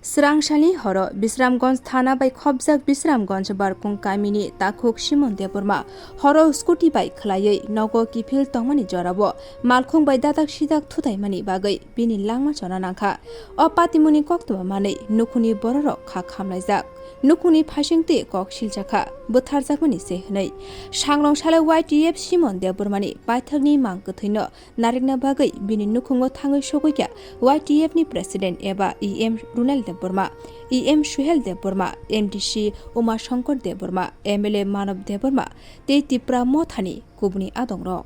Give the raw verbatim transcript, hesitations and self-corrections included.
Srangsalni horo Bisramganj thana bai khopjak Bisramganj Barkung kamini takhuk Simon Debbarma horo scooty bai khwlaiwi nogo kiphil tongmani jorao malkhung bai dadak sidak thutaimani bagwi bini langma chona nangkha. O patimungni koktwma manwi nukhungni bororok kha khamlaijak. Nukhungni phaisingtwi kok siljakha butharjakmani se hwnwi. Sangrong salo Y T F Simon Debbarmani paithakni mang kwthwino narikna bagwi bini nukhungo thangwi sogwi kha Y T F ni president eba E M Runal Debbarma, E M Suhel Debbarma, M D C Uma Shankar Debbarma, M L A Manob Debbarma tei Tipra Mothani kubuni adongrok.